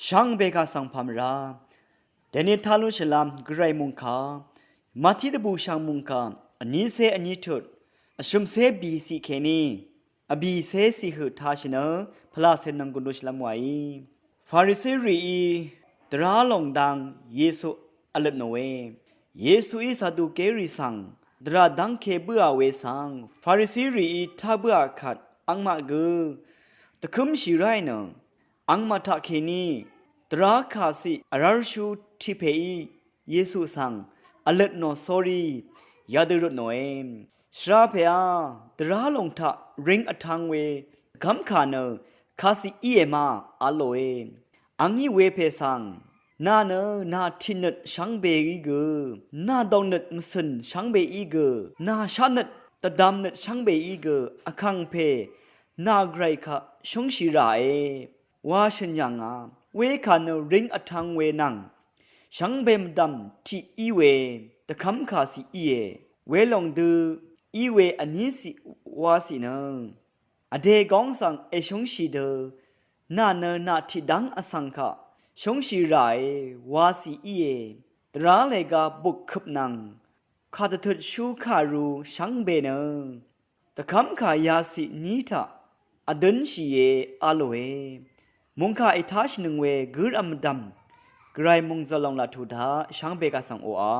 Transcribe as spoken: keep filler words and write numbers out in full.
Shvngbe kaq svng pà mvrá dèní tá lú shvlám Gvray mungkà Mati dvbù shv̀ng mungkà vnícé vní tut vshø̀mcé bìciq kèní vbìcé ciq høq tāshì nø pvlacè nvng gùn dú shvlám wàí. Farisi rìí dvrá lòng dang Yesu vløtnòe. Yesuí Sadukerì svng dvrà dv́ngke bǿà we svng Farisi rìí tá bǿà kvt angmaq gø dvkǿmshì ráì nø angmaq taqkèní dvrá kàciq vrv́rshú tiq pèí Yesu svng vløtnò sórí yadø rutnòe. Shvra pèá dvrá lòng taq ring vtv̄ng we dvkv́mkà nø kàciq íe ma a lòe. Angí wepè svng nà nø nà tiqnøt shvngbeí gø, nà dòngnøt mvcø̀n shvngbeí gø, nà shaqnøt dvdvmnøt shvngbeí gø vkàngpè nà Gvray kaq shúngshì ràe wa shø̀n yà ngà. Wekà nø ring vtv̄ng we nvng shvngbe mvdv̀m tiq í we dvkv́mkàciq íe. Welòng dø í we vníciq waciq nø vdè góng svng èshúngshì dø nà nø nà tiqdv́ng vsvng kaq shúngshì ràe waciq íe. Dvrá lèga bukkøp nvng kàdvtøtshú kàru shvngbe nø dvkv́mkà yaciq ní taq vdǿnshìe a lòe. Mungkà ètáshìnøng we gǿrvm mvdv̀m Gvray mungzø̀l lòng laq tuq daq shvngbe kaq svng oqà